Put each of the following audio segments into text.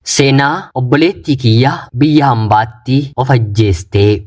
Seenaa obboleettii kiyya biyya hambaatti of ajjeestee.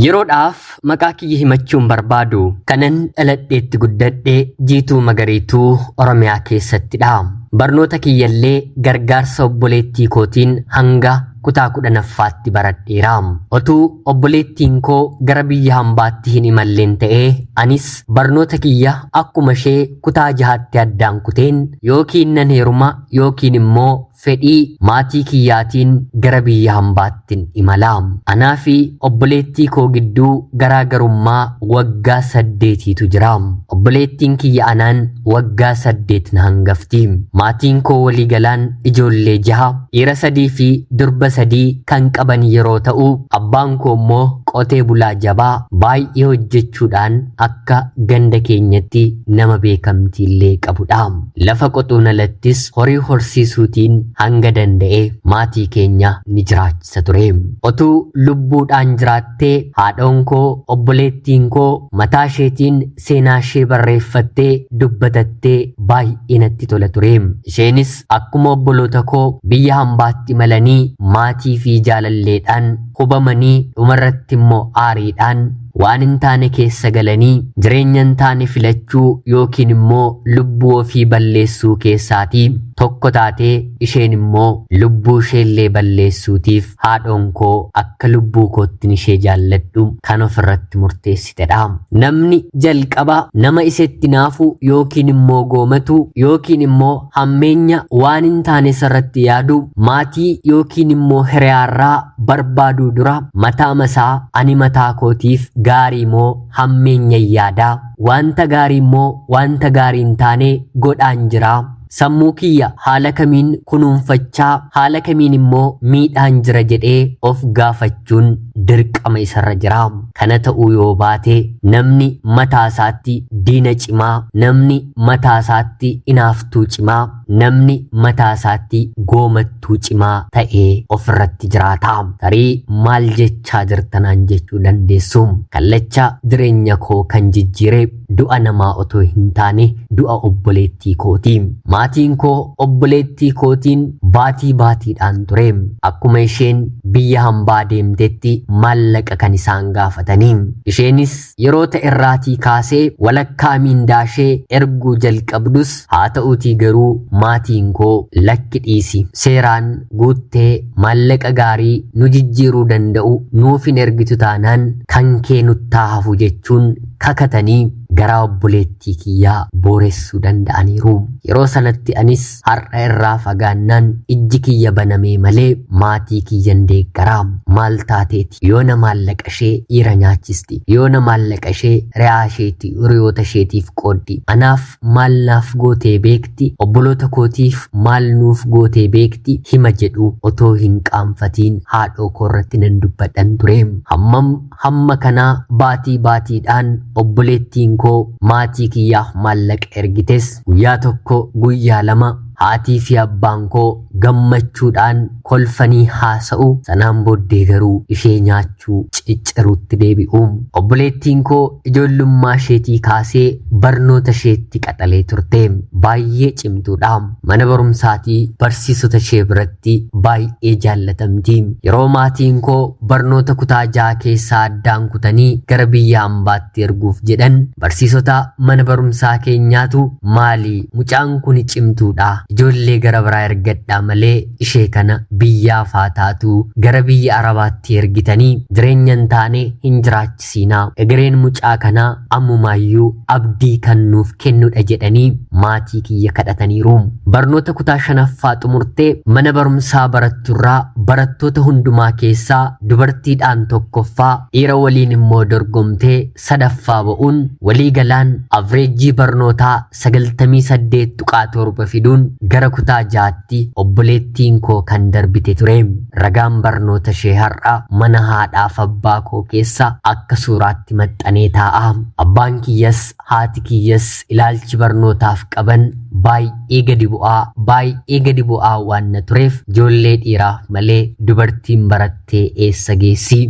Yeroodhaaf maqaa kiyya himachuun barbaadu kanan dhaladheetti guddadhe Jiituu Magariituu Oromiyaa keessattidha. Barnoota kiyyallee gargaarsa obboleettii kootiin hanga kutaa 10ffaatti baradheera. Otuu obboleettiin koo gara biyya hambaatti hin imalleen ta'ee anis barnoota kiyya akkuma ishee kutaa jahaatti addaan kuteen yookiin nan heeruma yookiin immoo fedhii maatii kiyyaatiin gara biyya hambaattin imala. Anaa fi obboleettii koo gidduu garaagarummaa waggaa saddeetiitu jira. Obboleettiin kiyya anaan waggaa 8 na hangafti. Maatiin koo waliigalaan ijoollee jaha, dhiira sadii fi durba sadii kan qaban yeroo ta'u, abbaan koo immoo qotee bulaa jabaa baay'ee hojjechuudhaan akka ganda keenyatti nama beekamtiillee qabudha. Lafa qotuun alattis horii horsiisuutiin hanga danda'e maatii keenya ni jiraachisa ture. Otuu lubbuudhaan jiraattee haadhoon koo, obboleettiin koo mataa isheetiin seenaa ishee barreeffattee dubbatattee baay'ee natti tola ture. Isheenis akkuma obboloota koo biyya hambaatti imalanii maatii fi jaalalleedhaan hubamanii dhumarratti immoo aariidhaan waan hin taane keessa galanii jireenya hin taane filachuu yookiin immoo lubbuu ofii balleessuu keessaatii tokko taatee isheen immoo lubbuu isheellee balleessuutiif haadhoon koo akka lubbuu koottin ishee jaalladhu kan ofirratti murteessitedha. Namni jalqaba nama isetti naafu yookiin immoo goomatu yookiin immoo hammeenya waan hin taane isarratti yaadu maatii yookiin immoo hiriyaarraa barbaaduu dura mataa masaa ani mataa kootiif gaarii moo hammeenya yaadaa, wanta gaarii immoo wanta gaarii hin taane godhaan jiraa, sammuu kiyya haala kamiin kunuunfachaa haala kamiin immoo miidhaan jira jedhee of gaafachuun dirqama isarra jira. Kana ta'uu yoo baate namni mataa isaatti diina cimaa, namni mataa isaatti inaaftuu cimaa, namni mataa isaatti goomattuu cimaa ta'ee ofirratti jiraata. Tarii maal jechaa jirtanaan jechuu dandeessu. Kallacha jireenya koo kan jijjiire du'a namaa otoo hin taane du'a obboleettii kooti. Maatiin koo obboleettii kootiin baatii baatiidhaan ture. Akkuma isheen biyya hambaa deemtetti maallaqa kan isaan gaafatanii. Isheenis yeroo ta'e irraatii kaasee walakkaa miindaa ishee erguu jalqabdus haa ta'uutii garuu maatiin koo lakki dhiisi seeraan guuttee maallaqa gaarii nu jijjiiruu danda'u nuuf hin ergitu taanaan kan kee nuttaa hafu jechuun kakatanii garaa obboleettii kiyyaa booressuu danda'aniiru. Yeroo sanatti anis har'a irraa fagaannaan ijji kiyya banamee malee maatii kiyyan deeggaraa. Maal taateeti? Yoona maallaqa ishee dhiira nyaachisti. Yoona maallaqa ishee re'aa isheeti hiriyoota isheetiif qooddi. Anaaf maal naaf gootee beekti? Obboloota kootiif maal nuuf gootee beekti? Hima jedhu otoo hin qaanfatiin haadhoo koo irratti nan dubbadhan ture. Hammam hamma kanaa baatii baatiidhaan obboleettiin koo maatii kiyyaaf maallaqa ergites guyyaa tokko guyyaa lama haatii fi abbaan koo gammachuudhaan kolfanii haasa'u, sanaan booddee garuu ishee nyaachuu cicciruutti deebi'u. Obboleettiin koo ijoollummaa isheetii kaasee barnoota isheetti qaxalee turte. Baay'ee cimtuudha. Mana barumsaatii barsiisota ishee biratti baay'ee jaallatamti. Yeroo maatiin koo barnoota kutaa ja'a keessaa addaan kutanii gara biyya ambaatti erguuf jedhan barsiisota mana barumsaa keenyaatu maali mucaan kuni cimtuudha, ijoollee gara biraa ergadhaa malee ishee kana biyyaaf haa taatu gara biyya Arabaatti ergitanii jireenya hin taane hin jiraachisiinaa, egereen mucaa kanaa ammumaayyuu abdii kan nuuf kennudha jedhanii maatii kiyya kadhataniiru. Barnoota kutaa shanaffaa xumurtee mana barumsaa baratturraa barattoota hundumaa keessaa dubartiidhaan tokkoffaa, dhiira waliin immoo dorgomtee sadaffaa ba'uun waliigalaan avreejjii barnootaa 98.7 fiduun gara kutaa jaatti obboleettiin koo kan darbite ture. Ragaan barnoota ishee har'a mana haadhaaf abbaa koo keessa akka suuraatti maxxanee taa'a. Abbaan kiyyas haati kiyyas ilaalchi barnootaaf qaban baay'ee gadi bu'aa baay'ee gadi bu'aa waan na tureef ijoollee dhiiraaf malee dubartiin barattee eessa geessi?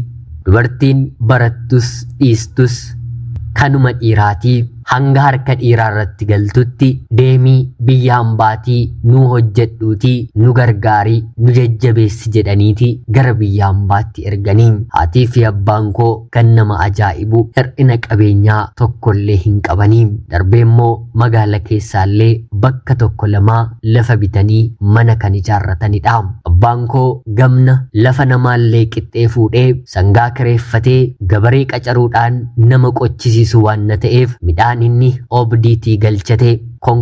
Dubartiin barattus dhiistus kanuma dhiiraatii. hanga harka dhiiraa irratti galtutti deemii biyya hambaatii nuu hojjedhuutii nu gargaarii nu jajjabeessi jedhaniiti gara biyya hambaatti erganii. Haatii fi abbaan koo kan nama ajaa'ibu hir'ina qabeenyaa tokkollee hin qabanii. Darbee immoo magaala keessaallee bakka tokko lamaa lafa bitanii mana kan ijaarratanidha. Abbaan koo gamna lafa namaallee qixxee fuudhee sangaa kireeffatee gabaree qacaruudhaan nama qochisiisu waan na ta'eef midhaan inni oobdiitii galchate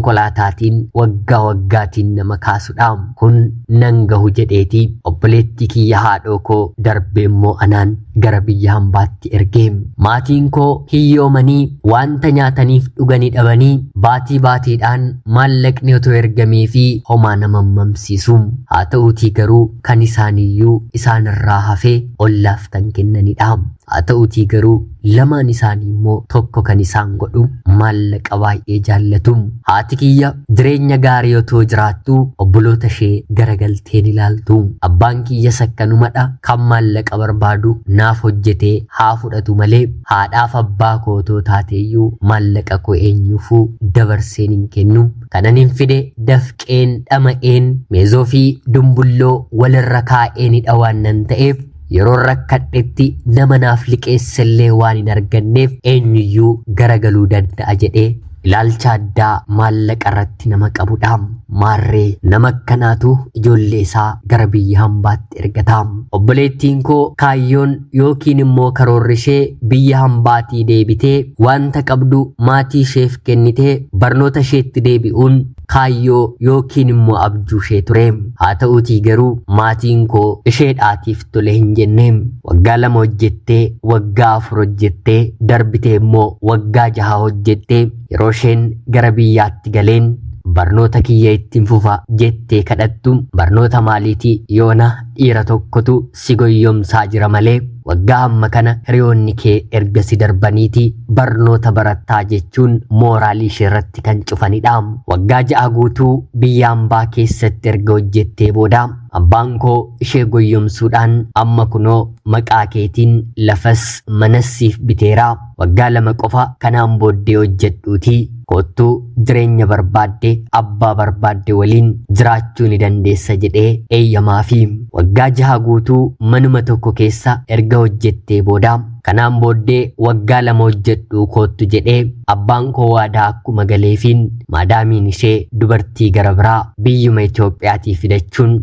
konkolaataatiin waggaa waggaatiin nama kaasudha. Kun nan gahu jedheeti obboleettii kiyya haadhoo koo darbee immoo anaan gara biyya hambaatti ergee. Maatiin koo hiyyoomanii wanta nyaataniif dhuganii dhabanii baatii baatiidhaan maallaqni otoo ergamee fi homaa nama mamsiisu. Haa ta'uutii garuu kan isaaniyyuu isaanirraa hafee ollaaf kan kennanidha. Haa ta'uutii garuu lamaan isaanii immoo tokko kan isaan godhu maallaqa baay'ee jaallatu. Haati kiyya jireenya gaarii otoo jiraattu obboloota ishee garagalteen ilaaltu. Abbaan kiyyas akkanumadha, kan maallaqa barbaadu naaf hojjetee haa fudhatu malee haadhaaf abbaa koo otoo taateeyyuu maallaqa koo eenyuufuu dabarseen hin kennu. Kanan hin fide dafqeen dhama'een meezoo fi dumbulloo walirra kaa'eenidha waan nan ta'eef yeroo rakkadhetti nama naaf liqeessellee waan hin arganneef eenyuyyuu garagaluu danda'a jedhee ilaalcha addaa maallaqa irratti nama qabudha. Maarree nama akkanaatu ijoollee isaa gara biyya hambaatti ergata. Obboleettiin koo kaayyoon yookiin immoo karoorri ishee biyya hambaatii deebitee wanta qabdu maatii isheef kennitee barnoota isheetti deebi'uun kaayyoo yookiin immoo abjuu ishee ture. Haa ta'uutii garuu maatiin koo isheedhaatiif tole hin jenne. Waggaa 2 hojjettee, waggaa 4 hojjettee, darbitee immoo waggaa 6 hojjettee yeroo isheen gara biyyaatti galeen barnoota kiyya ittiin fufa jettee kadhattu barnoota maaliitii yoona dhiira tokkotu si goyyomsaa jira malee waggaa hamma kana hiriyoonni kee erga si darbaniiti barnoota barattaa jechuun mooraalii ishee irratti kan cufanidha. Waggaa 6 guutuu biyya hambaa keessatti erga hojjettee booda abbaan koo ishee goyyomsuudhaan amma kunoo maqaa keetiin lafas manas siif biteera waggaa 2 qofa kanaan booddee hojjedhuutii koottuu jireenya barbaadde abbaa barbaadde waliin jiraachuu ni dandeessa jedhee eeyyamaafi. Waggaa 6 guutuu manuma tokko keessa erga hojjettee booda kanaan booddee waggaa 2 hojjedhuu koottu jedhee abbaan koo waadaa akkuma galeefiin maadaamiin ishee dubartii gara biraa biyyuma Itoophiyaatii fidachuun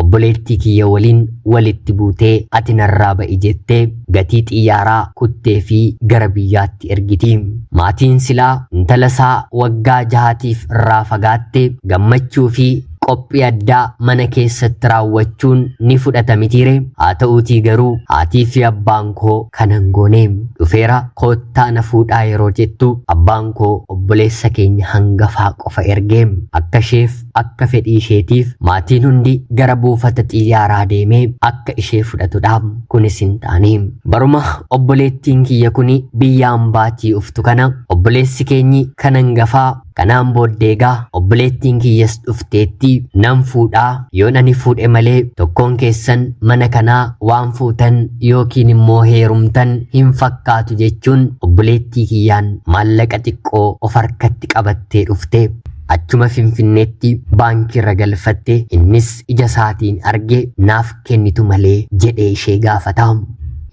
obboleettii kiyya waliin walitti buutee ati narraa ba'i jettee gatii xiyyaaraa kuttee fi gara biyyaatti ergiti. Maatiin silaa intala isaa waggaa 6tiif irraa fagaatte gammachuu fi qophii addaa mana keessatti raawwachuun ni fudhata mitiire. Haa ta'uutii garuu haatii fi abbaan koo kanan goone. Dhufeera koottaa na fuudhaa yeroo jettu abbaan koo obboleessa keenya hangafaa qofa ergee akka isheef akka fedhii isheetiif maatiin hundi gara buufata xiyyaaraa deemee akka ishee fudhatudha. Kunis hin taane. Baruma obboleettiin kiyya kuni biyya hambaatii uftu kana obboleessi keenyi kan hangafaa kanaan booddee egaa obboleettiin kiyyas dhufteetti nan fuudhaa yoon ani fuudhe malee tokkoon keessan mana kanaa waan fuutan yookiin immoo heerumtan hin fakkaatu jechuun obboleettii kiyyaan maallaqa xiqqoo of harkatti qabattee dhufte. Achuma Finfinneetti baankii irra galfatte innis ija isaatiin arge naaf kennitu malee jedhee ishee gaafata.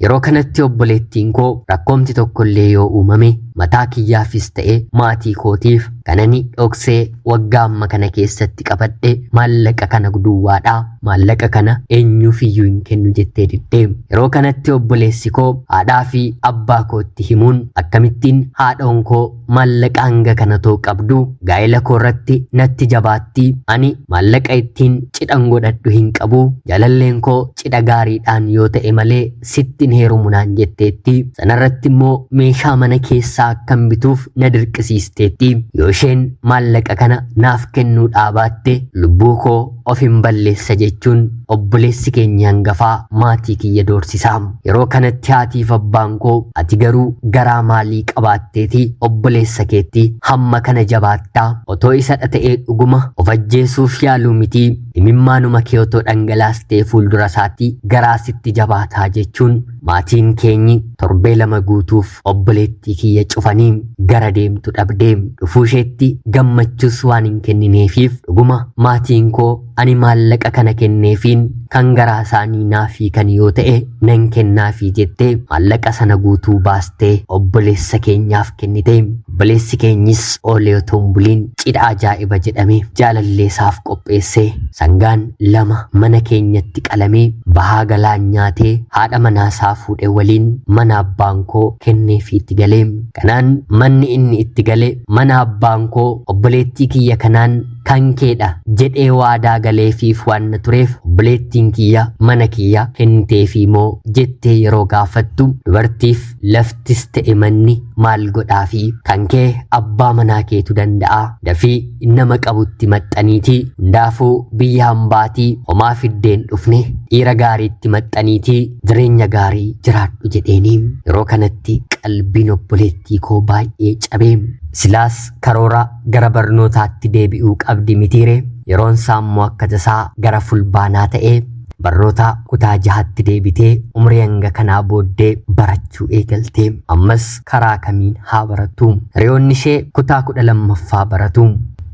Yeroo kanatti obboleettiin koo rakkoomti tokkollee yoo uumame mataa kiyyaafis ta'e maatii kootiif kan ani dhoksee waggaa amma kana keessatti qabadhe maallaqa kana duwwaadha. Maallaqa kana eenyuufiyyuu hin kennu jettee didde. Yeroo kanatti obboleessi koo haadhaa fi abbaa kootti himuun akkamittiin haadhoon koo maallaqa hanga kana too qabdu gaa'ela koo irratti natti jabaatti ani maallaqa ittiin cidhan godhadhu hin qabu jaalalleen koo cidha gaariidhaan yoo ta'e malee sitti hin heerumu naan jetteetti. Sanarratti immoo meeshaa mana keessaa akkan bituuf na dirqisiisteetti. Yoo isheen maallaqa kana naaf kennuu dhaabaatte lubbuu koo of hin balleessa jechuun obboleessi keenya hangafaa maatii kiyya doorsisa. Yeroo kanatti haatiif abbaan koo ati garuu garaa maalii qabaatteeti obboleessa keetti hamma kana jabaattaa otoo isadha ta'ee dhuguma of ajjeesuuf yaaluu miti imimmaanuma kee otoo dhangalaastee fuuldura isaatti garaa sitti jabaataa jechuun maatiin keenyi torbee 2 guutuuf obboleettii kiyya cufanii gara deemtu dhabdee dhufuu isheetti gammachuus waan hin kennineefiif dhuguma maatiin koo ani maallaqa kana kenneefiin kan garaa isaanii naafii kan yoo ta'e nan kennaafii jettee maallaqa sana guutuu baastee obboleessa keenyaaf kennite. Obboleessi keenyis oolee otoo hin buliin cidha ajaa'iba jedhame jaalalleesaaf qopheessee sangaan 2 mana keenyatti qalamee bahaa galaan nyaatee haadha manaasaa fuudhe waliin mana abbaan koo kenneefii itti galee. Kanaan manni inni itti gale mana abbaan koo obboleettii kiyya kanaan kan keedha jedhee waadaa galeefiif waan tureef obboleettiin kiyya mana kiyya kenniteefii moo jettee yeroo gaafattu dubartiif laftis ta'e manni maal godhaafi kan kee abbaa manaa keetu danda'a dafii nama qabutti maxxaniitii hundaafuu biyya hambaatii homaa fiddeen dhufne dhiira gaariitti maxxaniitii jireenya gaarii jiraadhu jedheeni. Yeroo kanatti qalbiin obboleettii koo baay'ee cabee silaas karoora gara barnootaatti deebi'uu qabdi mitiire yeroon isaa immoo akka tasaa gara fulbaanaa ta'ee barnoota kutaa 6tti deebitee umrii hanga kanaa booddee barachuu eegaltee ammas karaa kamiin haa barattu. Hiriyoonni ishee kutaa 12ffaa baratu.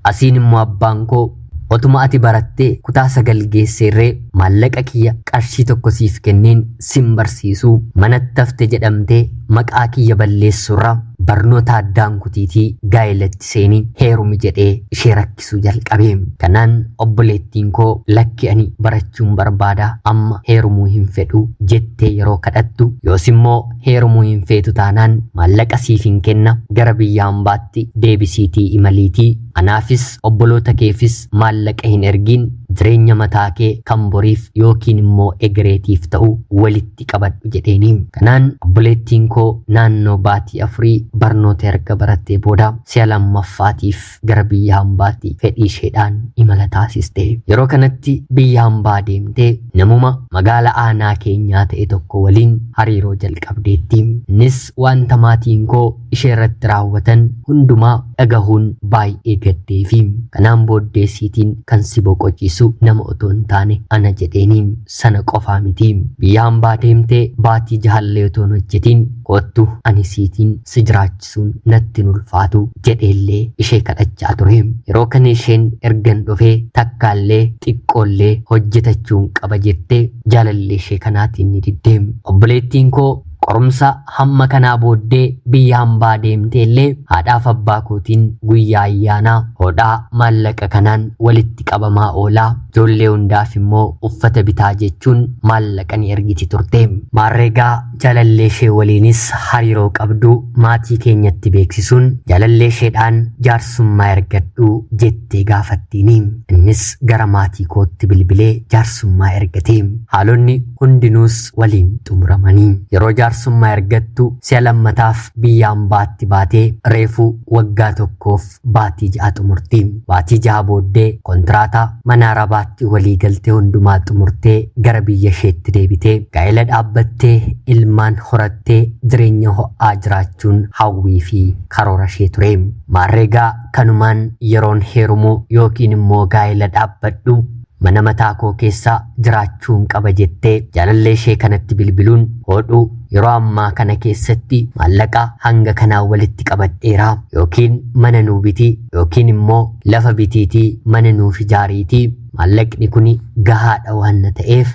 Asiin immoo abbaan koo otuma ati barattee kutaa 9 geesseerree maallaqa kiyya qarshii 1 siif kenneen sin barsiisu manatti hafte jedhamtee maqaa kiyya balleessurra barnoota addaan kutiitii gaa'elatti seenii heerumi jedhee ishee rakkisuu jalqabe. Kanaan obboleettiin koo lakki ani barachuun barbaada amma heerumuu hin fedhu jettee yeroo kadhattu yoos immoo heerumuu hin feetu taanaan maallaqa siif hin kenna gara biyya hambaatti deebisiitii imaliitii anaafis obboloota keefis maallaqa hin ergiin jireenya mataa kee kan boriif yookiin immoo egereetiif ta'u walitti qabadhu jedheeni. Kanaan obboleettiin koo naannoo baatii 4 barnoota erga barattee booda si'a lammaffaatiif gara biyya hambaatti fedhii isheedhaan imala taasiste. Yeroo kanatti biyya hambaa deemtee namuma magaala aanaa keenyaa ta'e tokko waliin hariiroo jalqabdeetti. Innis wanta maatiin koo ishee irratti raawwatan hundumaa dhagahuun baay'ee gaddeefi. Kanaan booddee siitiin kan si boqochiisu nama otoo hin taane ana jedheeni. Sana qofaa miti. Biyya hambaa deemtee baatii 6 otoo hin hojjetiin kottu ani siitiin si jiraachisuun natti hin ulfaatu jedheellee ishee kadhachaa ture. Yeroo kana isheen ergan dhufee takkaallee xiqqoollee hojjetachuun qaba jettee jaalallee ishee kanaatiin ni didde. Obboleettiin koo qorumsa hamma kanaa booddee biyya hambaa deemtee illee haadhaaf abbaa kootiin guyyaa ayyaanaa hodhaa maallaqa kanaan walitti qabamaa oolaa ijoollee hundaaf immoo uffata bitaa jechuun maallaqa ni ergiti turte. Maarreegaa jaalallee ishee waliinis hariiroo qabdu maatii keenyatti beeksisuun jaalallee isheedhaan jaarsummaa ergadhu jettee gaafattiini. Innis gara maatii kootti bilbilee jaarsummaa ergate. Haalonni hundinuus waliin xumuramanii yeroo jaarsummaa ergattu si'a lammataaf biyya hambaatti baatee reefuu waggaa 1 baatii 6 xumurti. Baatii 6 booddee kontiraataa mana Arabaatti walii galtee hundumaa xumurtee gara biyya isheetti deebitee gaa'ela dhaabbattee ilmaan horattee jireenya ho'aa jiraachuun hawwii fi karoora ishee ture. Maarreegaa kanumaan yeroon heerumuu yookiin immoo gaa'ela dhaabbadhu mana mataa koo keessa jiraachuun qaba jettee jaalallee ishee kanatti bilbiluun hodhu yeroo ammaa kana keessatti maallaqa hanga kanaa walitti qabadheera yookiin mana nuu bitii yookiin immoo lafa bitiitii mana nuuf ijaariitii maallaqni kuni gahaadha waan na ta'eef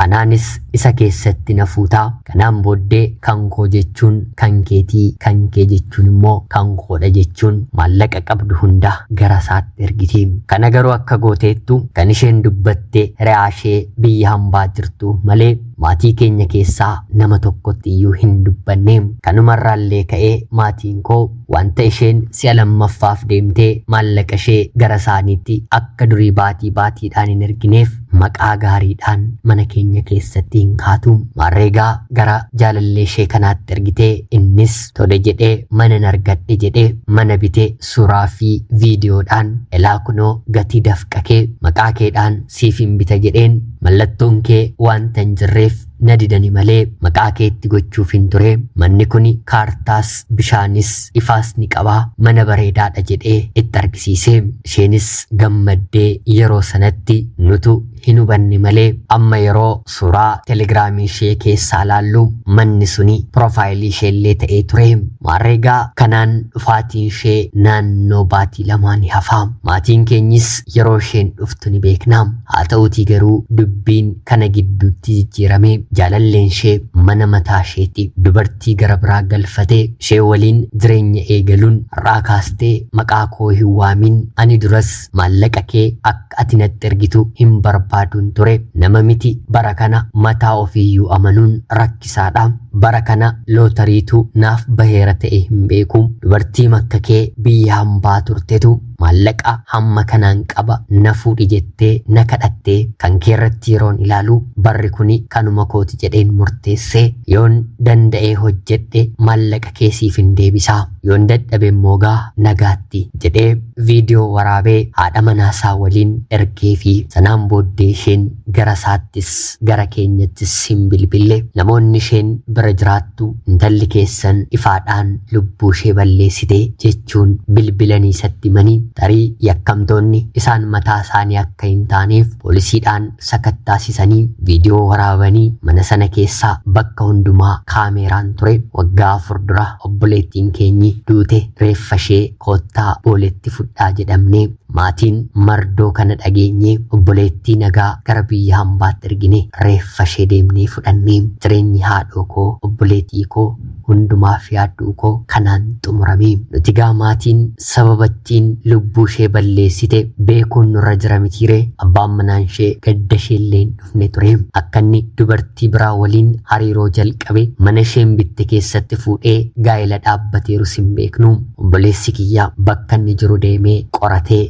anaanis isa keessatti na fuutaa kanaan booddee kan koo jechuun kan keetii kan kee jechuun immoo kan koodha jechuun maallaqa qabdu hunda gara isaatti ergiti. Kana garuu akka gooteettu kan isheen dubbatte hiriyaa ishee biyya hambaa jirtu malee maatii keenya keessaa nama tokkotti iyyuu hin dubbanne. Kanumarraallee ka'ee maatiin koo wanta isheen si'a lammaffaaf deemtee maallaqa ishee gara isaaniitti akka durii baatii baatiidhaan hin ergineef maqaa gaariidhaan mana keenya keessatti hin kaatu. Maarreegaa gara jaalallee ishee kanaatti ergitee innis tole jedhee manan argadhe jedhee mana bitee suuraa fi viidiyoodhaan elaa kunoo gatii dafqa kee maqaa keedhaan siif hin bita jedheen mallattoon kee wanta hin jirreef na didani malee maqaa keetti gochuuf hin ture manni kuni kaartaas bishaanis ifaas ni qabaa mana bareedaadha jedhee itti argisiise. Isheenis gammaddee yeroo sanatti nutu hin hubanne malee amma yeroo suuraa telegiraamii ishee keessaa laallu manni suni piroofaayilii isheellee ta'ee ture. Maarreegaa kanaan dhufaatiin ishee naannoo baatii lamaa ni hafa. Maatiin keenyis yeroo isheen dhuftu ni beekna. Haa ta'uutii garuu dubbiin kana gidduutti jijjiirame jaalalleen ishee mana mataa isheetti dubartii gara biraa galfatee ishee waliin jireenya eegaluun har'aa kaastee maqaa koo hin waamin ani duras maallaqa kee akka ati natti ergitu hin barbaaduun ture nama miti bara kana mataa ofiiyyuu amanuun rakkisaadha bara kana lootariitu naaf baheera ta'e hin beeku dubartii makka kee biyya hambaa turtetu maallaqa hamma kanaan qaba na fuudhi jettee na kadhattee kan kee irratti yeroon ilaalu barri kuni kanuma kooti jedheen murteessee yoon danda'ee hojjedhe maallaqa kee siif hin deebisaa yoon dadhabe immoo gaa nagaatti jedhee viidiyoo waraabee haadha manaasaa waliin ergee fi sanaan booddee isheen gara isaattis gara keenyattis hin bilbille namoonni isheen bira jiraattu intalli keessan ifaadhaan lubbuu ishee balleessite jechuun bilbilanii isatti himanii tarii yakkamtoonni isaan mataa isaanii akka hin taaneef poolisiidhaan sakattaasisanii viidiyoo waraabanii mana sana keessaa bakka hundumaa kaameeraan ture waggaa 4 dura obboleettiin keenyi duute reeffa ishee koottaa booletti fudhaa jedhamne maatiin mardoo kana dhageenye obboleettii nagaa gara biyya hambaatti ergine reeffa ishee deemnee fudhanne jireenyi haadhoo koo obboleettii koo hundumaaf yaadduu koo kanaan xumurame. Nuti gaa maatiin sababattiin lubbuu ishee balleessite beekuun nurra jira mitiiree abbaan manaan ishee gadda ishee illee hin dhufne ture. Akka inni dubartii biraa waliin hariiroo jalqabe mana isheen bitte keessatti fuudhee gaa'ela dhaabbateerus hin beeknu. Obboleessi kiyya bakka inni jiru deemee qoratee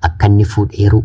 akka inni fuudheeru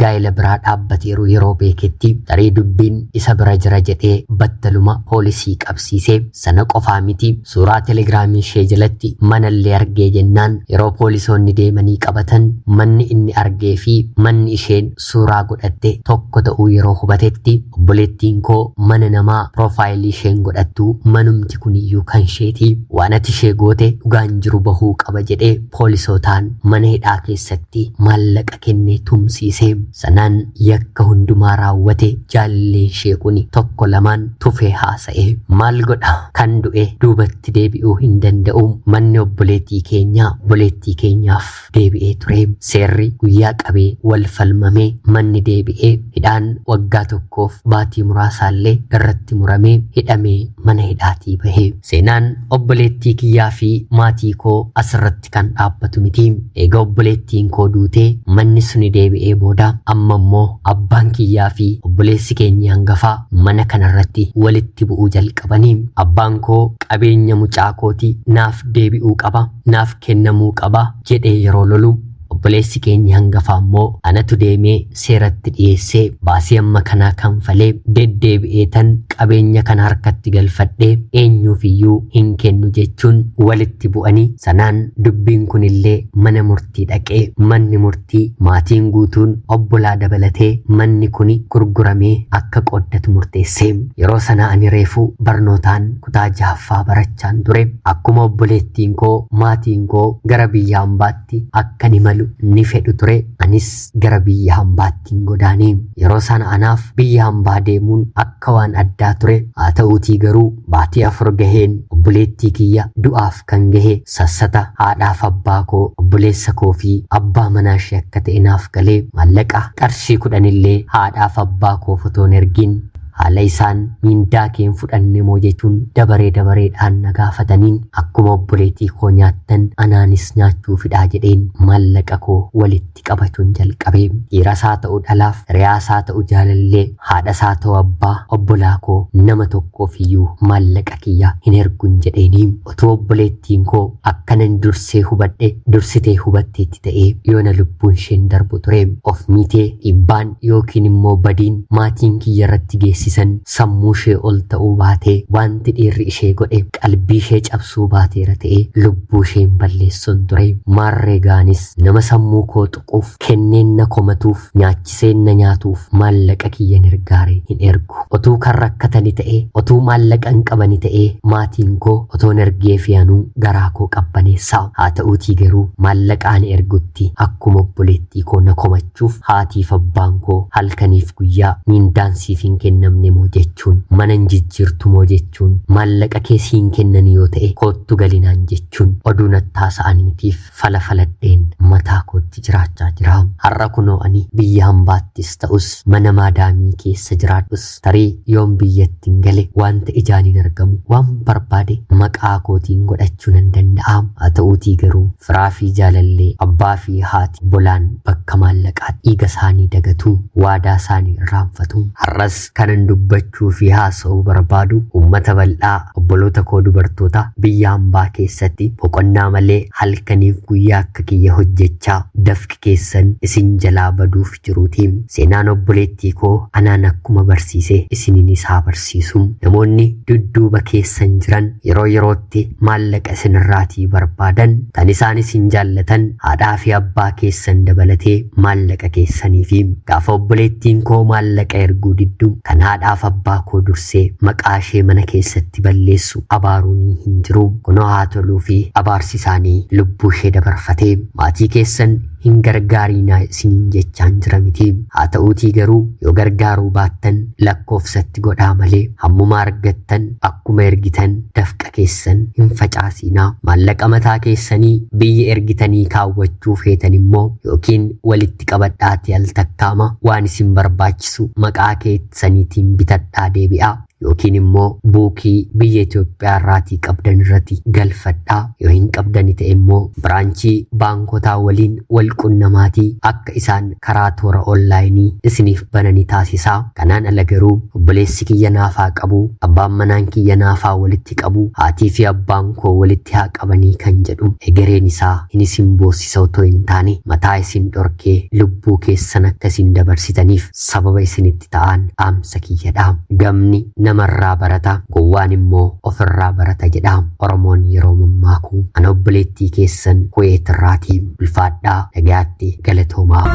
gaa'ela biraa dhaabbateeru yeroo beeketti tarii dubbiin isa bira jira jedhee battaluma poolisii qabsiise. Sana qofaa miti suuraa telegiraamii ishee jalatti manallee argee jennaan yeroo poolisoonni deemanii qabatan manni inni argee fi manni isheen suuraa godhatte tokko ta'uu yeroo hubatetti obboleettiin koo mana namaa piroofaayilii isheen godhattu manumti kuniyyuu kan isheeti waan ati ishee goote dhugaan jiru bahuu qaba jedhee poolisootaan mana hidhaa keessatti maallaqa kennee tumsiise. Sanaan yakka hundumaa raawwate jaalalleen ishee kuni tokko lamaan tufee haasa'e. Maal godha kan du'e duubatti deebi'uu hin danda'u. Manni obboleettii keenyaa obboleettii keenyaaf deebi'ee ture. Seerri guyyaa qabee wal falmamee manni deebi'ee hidhaan waggaa tokkoof baatii muraasaallee irratti muramee hidhamee mana hidhaatii bahe. Seenaan obboleettii kiyyaa fi maatii koo asirratti kan dhaabbatu miti. Eega obboleettiin koo duutee manni suni deebi'ee booda amma immoo abbaan kiyyaa fi obboleessi keenya hangafaa mana kanarratti walitti bu'uu jalqabanii abbaan koo qabeenya mucaa kootii naaf deebi'uu qaba naaf kennamuu qaba jedhee yeroo lolu obboleessi keenya hangafaa immoo anatu deemee seeratti dhiyeessee baasii amma kanaa kanfalee deddeebi'ee tan qabeenya kana harkatti galfadhee eenyuufiyyuu hin kennu jechuun walitti bu'anii sanaan dubbiin kunillee mana murtii dhaqee manni murtii maatiin guutuun obbolaa dabalatee manni kuni gurguramee akka qooddatu murteesse. Yeroo sana ani reefuu barnootaan kutaa 6ffaa barachaan ture. Akkuma obboleettiin koo maatiin koo gara biyya hambaatti akka imalu ni fedhu ture. Anis gara biyya hambaattiin godaane. Yeroo sana anaaf biyya hambaa deemuun akka waan addaa ture. Haa ta'uutii garuu baatii 4 gaheen obboleettii kiyya du'aaf kan gahe sassata haadhaaf abbaa koo obboleessa koo fi abbaa manaa ishee akka ta'e naaf galee maallaqa qarshii 10 illee haadhaaf abbaa koo fotoon ergin Haala isaan miindaa kee hin fudhanne moo jechuun dabaree dabareedhaan na gaafataniin akkuma obboleettii koo nyaattan anaanis nyaachuufidhaa jedheen maallaqa koo walitti qabachuun jalqabe. Dhiiras haa ta'u dhalaaf, hiriyaas haa ta'u jaalallee, haadhas haa ta'u abbaa, obbolaa koo nama tokkoof iyyuu maallaqa kiyya hin ergun jedheeni. Utuu obboleettiin koo akkanan dursee hubadhe dursitee hubatteetti ta'ee yoona lubbuun isheen darbu ture. Of miitee dhiibbaan yookiin immoo badiin maatiin kiyya irratti geessisan sammuu ishee ol ta'uu baatee wanti dhiirri ishee godhe qalbii ishee cabsuu baateera ta'ee lubbuu ishee hin balleessun ture. Maarree gaanis nama sammuu koo tuquuf, kenneen na komatuuf, nyaachiseen na nyaatuuf maallaqa kiyya hin ergaare hin ergu. Otuu kan rakkatani ta'ee, otuu maallaqa hin qabani ta'ee maatiin koo otoon ergeefii anuu garaa koo qabbaneessa. Haa ta'uutii garuu maallaqa ani ergutti akkuma obboleettii koo na komachuuf haatiif abbaan koo halkaniif guyyaa miindaan siif hin kennamne moo jechuun, mana hin jijjiirtu moo jechuun, maallaqa kee siin kennani yoo ta'e koottu galinaan jechuun oduu natti haasa'aniitiif fala faladheen mataa kootti jiraachaa jira. Har'a kunoo ani biyya hambaattis ta'us mana maadaamii keessa jiraadhus tarii yoon biyyattiin gale wanta ijaaniin argamu waan barbaade maqaa kootiin godhachuu nan danda'a. Haa ta'uutii garuu firaa fi jaalallee, abbaa fi haati, obbolaan bakka maallaqaa dhiiga isaanii dagatu, waadaa isaanii irraanfatu. Har'as kanan dubbachuu fi haasa'uu barbaadu uummata bal'aa obboloota koo dubartoota biyya hambaa keessatti boqonnaa malee halkaniif guyyaa akka kiyya hojjechaa dafqi keessan isin jalaa baduuf jiruuti. Seenaan obboleettii koo anaan akkuma barsiise isiniinis haa barsiisu. Namoonni dudduuba keessan jiran yeroo yerootti maallaqa isinirraatii barbaadan kan isaan isin jaallatan haadhaa fi abbaa keessan dabalatee maallaqa keessanii fi gaafa obboleettiin koo maallaqa erguu diddu kan haadhaaf abbaa koo dursee maqaa ishee mana keessatti balleessu abaaruunii hin jiru. Kunoo haa toluu fi abaarsi isaanii lubbuu ishee dabarfatee maatii keessan hin gargaariinaa isiniin jechaan jira miti. Haa ta'uutii garuu yoo gargaaruu baattan lakkoofsatti godhaa malee hammuma argattan akkuma ergitan dafqa keessan hin facaasiinaa. Maallaqa mataa keessanii biyya ergitanii kaawwachuu feetan immoo yookiin walitti qabadhaatii al takkaama waan isin barbaachisu maqaa keessaniitiin bitadhaa deebi'aa. Yookiin immoo buukii biyya Itoophiyaa irraatii qabdan irratti galfadhaa. Yoo hin qabdani ta'e immoo biraanchii baankotaa waliin wal qunnamaatii akka isaan karaa toora onlaayinii isiniif banani taasisaa. Kanaan ala garuu obboleessi kiyya naafaa qabu, abbaan manaan kiyya naafaa walitti qabu, haatii fi abbaan koo walitti haa qabanii kan jedhu egereen isaa hin isin boossisa otoo hin taane mataa isin dhorkee lubbuu keessan akka isin dabarsitaniif sababa isinitti ta'an dhaamsa kiyyadha. Gamni namarraa barata, gowwaan immoo ofirraa barata jedha Oromoon yeroo mammaaku. Ana obboleettii keessan Kuweet irraatii ulfaadhaa, nagayaatti, galatoomaa.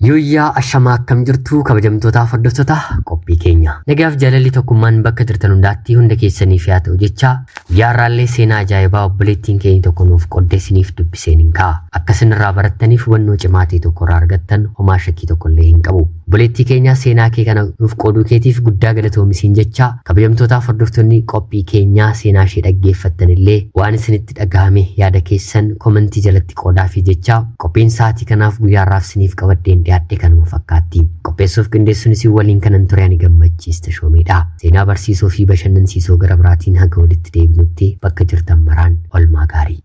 Yooyyaa ashamaa akkam jirtu kabajamtootaaf hordoftoota qophii keenya. Nagaaf jaalalli tokkummaan bakka jirtan hundaatti hunda keessaniif haa ta'u jecha guyyaa har'aallee seenaa ajaa'ibaa obboleettiin keenya tokko nuuf qoodde isiniif dubbiseen hin ka'a. Akka isinirraa barattaniif hubannoo cimaa ta'e tokko irraa argattan homaa shakkii tokko illee hin qabu. Obboleettii keenya seenaa kee kana nuuf qooduu keetiif guddaa galatoomi siin jecha kabajamtootaaf hordoftoonni qophii keenyaa seenaa ishee dhaggeeffattan illee waan isinitti dhagahame yaada keessan komentii jalatti qoodaafii jecha qophiin sa'aatii kanaaf guyyaa har'aaf isiniif qabaddeen dhiyaadhe kanuma fakkaatti. Qopheessuuf qindeessuun isin waliin kanan ture ani Gammachiis Tashoomeedha. Seenaa barsiisoo fi bashannansiisoo gara biraatiin haga walitti deebinutti bakka jirtan maraan olmaa gaarii.